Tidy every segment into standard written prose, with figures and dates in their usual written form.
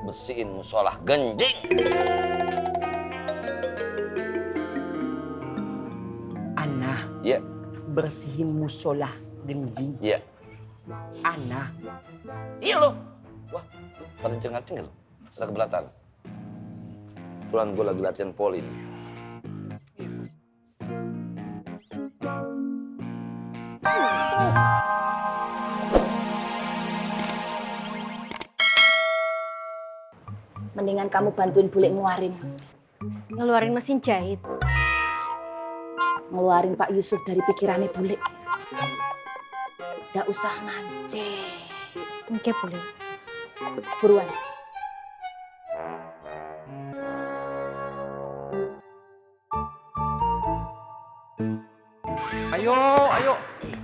bersihin musola genjing. Ana Ya, bersihin musola genjing. ya. Ana. Iya lo. Wah, pada cengar-cengir lo. Ada keberatan. Kebetulan gue lagi latihan poli nih. Mendingan kamu bantuin bule Ngeluarin mesin jahit. ngeluarin Pak Yusuf dari pikirannya bule. Nggak usah mancing. Oke, boleh. Buruan. Ayo, ayo.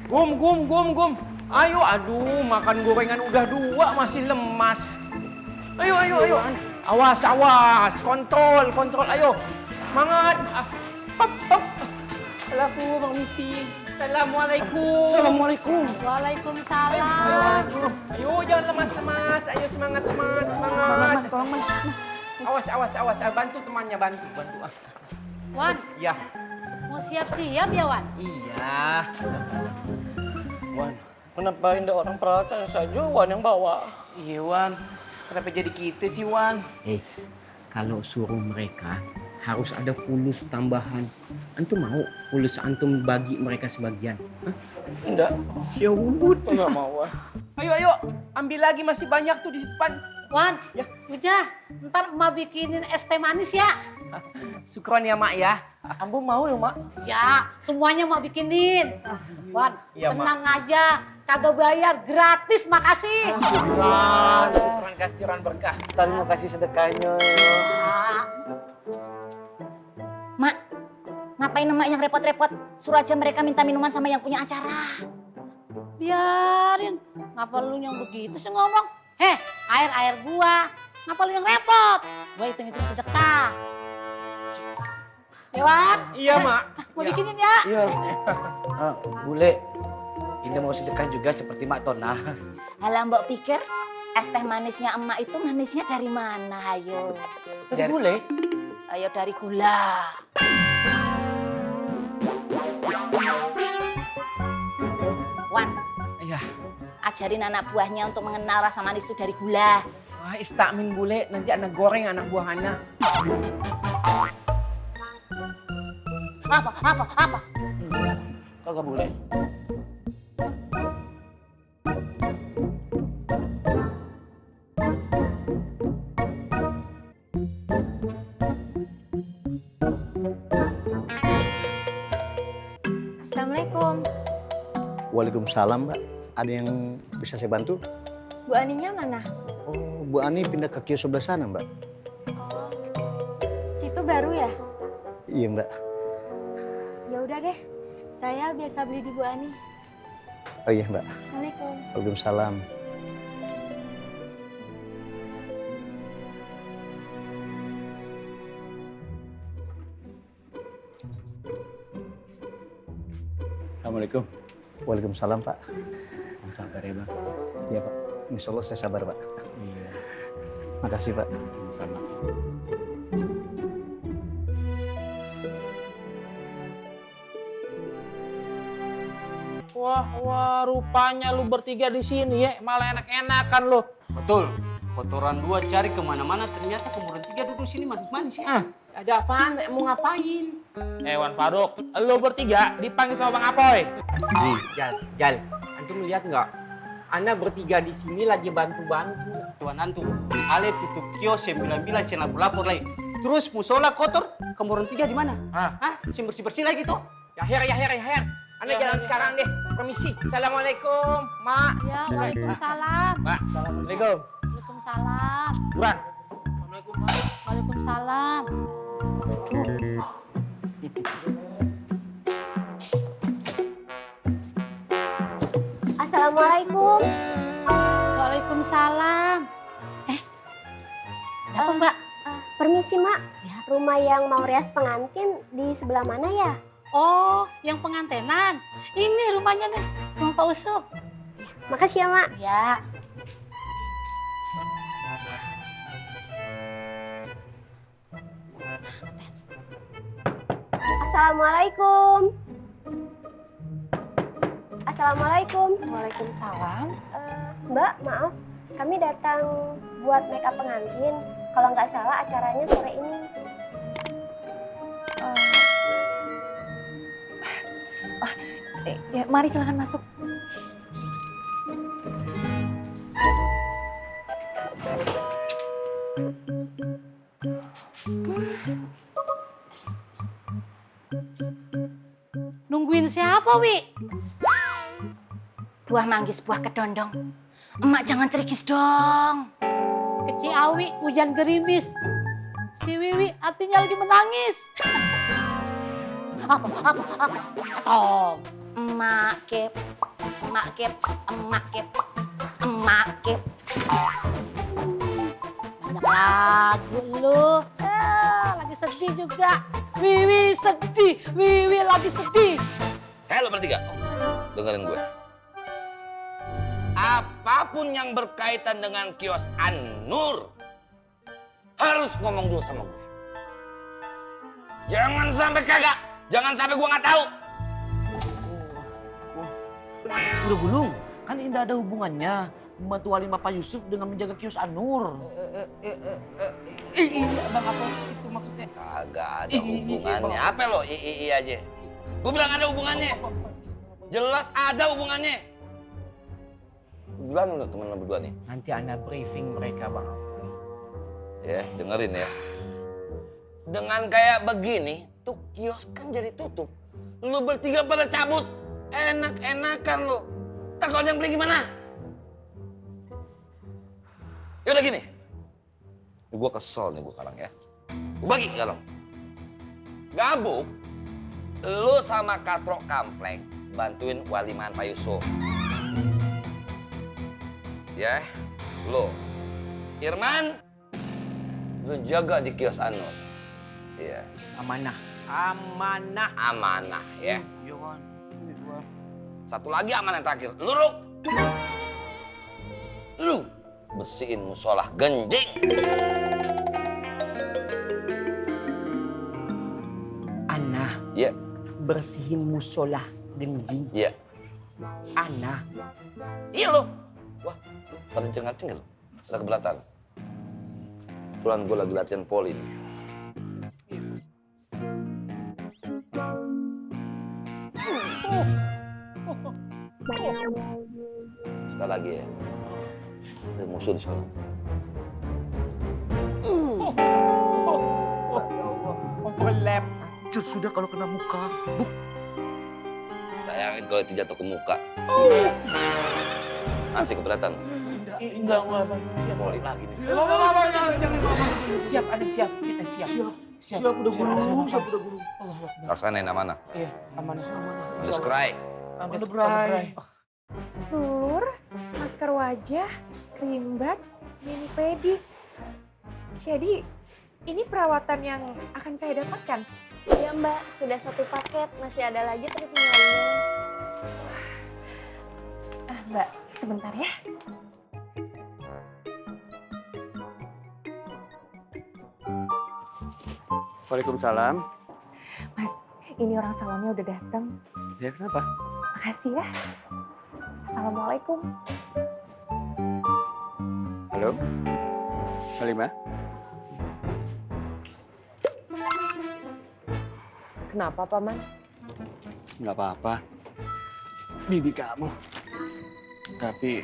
Gum. Ayo, aduh, makan gorengan udah 2 masih lemas. Ayo. Awas. Kontrol, ayo. Semangat. Hop. Halaku, Bang Misi. Assalamualaikum. Waalaikumsalam. Ayo, jangan lemas-lemas. Ayo, semangat. Awas. Bantu temannya, bantu. Wan, Ya. mau siap-siap ya, Wan? Iya. Wan, kenapa ada orang peralatan saja Wan yang bawa? Iya, Wan. Kenapa jadi kita sih, Wan? Kalau suruh mereka harus ada fulus tambahan. Antum mau fulus antum bagi mereka sebagian? Hah? Enggak. Siapa rumput? Enggak mau. Ayo. Ambil lagi, masih banyak tuh di depan. Wan, Ya. udah. Ntar emak bikinin es teh manis ya. Syukron ya, Mak ya. Ambo mau ya, Mak. Ya, semuanya emak bikinin. Wan, Iya, Mak. tenang aja. Kagak bayar, gratis, makasih. Syukron kasiran berkah. Terima kasih sedekahnya. Mak, ngapain emak yang repot-repot? Suruh aja mereka minta minuman sama yang punya acara. Biarin. Ngapa lu yang begitu sih ngomong? Air gua. Ngapa lu yang repot? Gua hitung-hitung sedekah. Dewan. Iya, Mak. Mau bikinin ya? Iya. Bule, ini mau sedekah juga seperti Mak Tona. Halah mbok pikir es teh manisnya emak itu manisnya dari mana? Ayo. Dari bule? Ayo dari gula. Wan, Iya. ajarin anak buahnya untuk mengenal rasa manis itu dari gula. Wah, istakmin bule. Nanti anak goreng anak buah anak. Apa? Kagak boleh. Assalamualaikum. Waalaikumsalam, Mbak. Ada yang bisa saya bantu? Bu Aninya mana? Oh, Bu Ani pindah ke kios sebelah sana, Mbak. Situ baru ya? Iya, Mbak. Ya udah deh. Saya biasa beli di Bu Ani. Oh iya, Mbak. Assalamualaikum. Waalaikumsalam. Assalamualaikum. Waalaikumsalam, Pak. Yang sabar ya, Bang. Iya, Pak. Insya Allah saya sabar, Pak. Iya. Makasih, Pak. Sama. Wah, rupanya lu bertiga di sini ya, malah enak-enakan lu. Betul. Kotoran 2 cari kemana-mana, ternyata kemudian 3 duduk sini manis-manis ya. Ada apaan? Mau ngapain? Wan Faruk, lu bertiga dipanggil sama Bang Apoy. Jal. Antum lihat nggak? Ana bertiga di sini lagi bantu-bantu. Tuan antum, ale tutup kios yang bilang-bilang saya lapor lagi. Terus musola kotor, kemudian 3 di mana? Hah? Saya bersih-bersih lagi tuh. Ya Her. Ana jalan sekarang deh. Permisi. Assalamualaikum, Mak. Ya, waalaikumsalam. Mbak, assalamualaikum. Waalaikumsalam. Buruan. Waalaikumsalam. Assalamualaikum. Waalaikumsalam. Apa Mbak? Permisi, Mak. Rumah yang mau rias pengantin di sebelah mana ya? Oh, yang pengantenan. Ini rumahnya nih, rumah Pak Usuk. Makasih ya, Mak. Ya. Assalamualaikum. Assalamualaikum. Waalaikumsalam. Mbak, maaf. Kami datang buat make up pengantin. Kalau nggak salah acaranya sore ini. Ya, mari silahkan masuk. Nungguin siapa, Wi? Buah manggis, buah kedondong. Emak jangan cerigis dong. Keci Awi, hujan gerimis. Si Wiwi hatinya lagi menangis. Apa? Tom. Emak kep, emak kep, emak kep, emak kep. Banyak lagu lu. Lagi sedih juga. Wiwi sedih, Wiwi lagi sedih. Lo bertiga, dengerin gue. Apapun yang berkaitan dengan kios An-Nur harus ngomong dulu sama gue. Jangan sampai kagak, jangan sampai gue nggak tahu. Udah Gulung, kan ini nggak ada hubungannya membantu wali Pak Yusuf dengan menjaga kios An-Nur. Iya Bang, apa itu maksudnya? Kagak ada hubungannya. Apa lo aja? Gue bilang ada hubungannya. Jelas ada hubungannya. Bilang lo temen lo berdua nih. Nanti Anda briefing mereka Bang. Ya, dengerin ya. Dengan kayak begini, tuh kios kan jadi tutup. Lu bertiga pada cabut. Enak-enakan lu. Ntar kalau ada yang beli gimana? Yaudah gini. Gue kesel nih gue sekarang ya. Gue bagi kalau. Gabuk. Lu sama Katro Kampleng bantuin waliman Pak Yusuf. Ya, lu. Irman, lu jaga di kios An-Nur. Iya. Amanah. Amanah ya. Iya Wan. Satu lagi amanah terakhir. Lu, Ruk. Lu bersihin musola genjing. Ana Ya, bersihin musola genjing. ya. Ana. Iya lu. Wah, pada cengar-cengir lu. Ada keberatan. Kebetulan gue lagi latihan poli nih. Sekali lagi ya. Ada musuh di sana. Overlap. Hancur sudah kalau kena muka. Bayangin kalau itu jatuh ke muka. Masih keberatan. Enggak Bang. Poli lagi nih. Siap, adik siap. Kita siap. Siap udah guru. Siap udah guru. Laksanain amanah. Iya, aman. Udah skray. Udah Bray. Nur, masker wajah, krim bat, mini pedi. Jadi, ini perawatan yang akan saya dapatkan. Iya Mbak, sudah satu paket. Masih ada lagi treatment lainnya. Mbak, sebentar ya. Waalaikumsalam. Mas, ini orang salonnya udah datang. Ya kenapa? Makasih ya. Assalamualaikum. Halo? Halimah? Kenapa, Paman? Nggak apa-apa. Bibi kamu. Tapi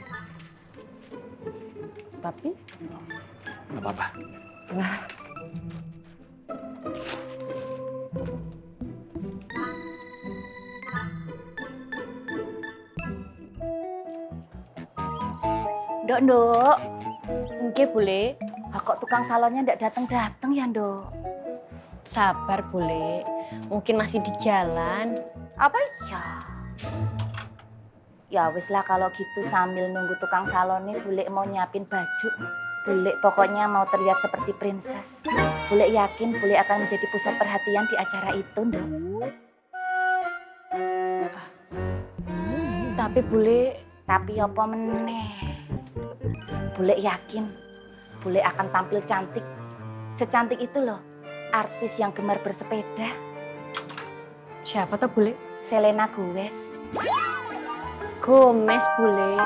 nggak apa-apa. Ndok. Nggih, Bule. Kok tukang salonnya ndak datang-datang ya, Ndok? Sabar, Bule. Mungkin masih di jalan. Apa ya? Ya wis lah kalau gitu sambil nunggu tukang salonnya Bule mau nyiapin baju. Bule pokoknya mau terlihat seperti princess. Bule yakin Bule akan menjadi pusat perhatian di acara itu, Ndok. Tapi Bule, Tapi apa meneh? Bule yakin Bule akan tampil cantik. Secantik itu loh artis yang gemar bersepeda. Siapa tuh bule? Selena Gomez. Gomez bule.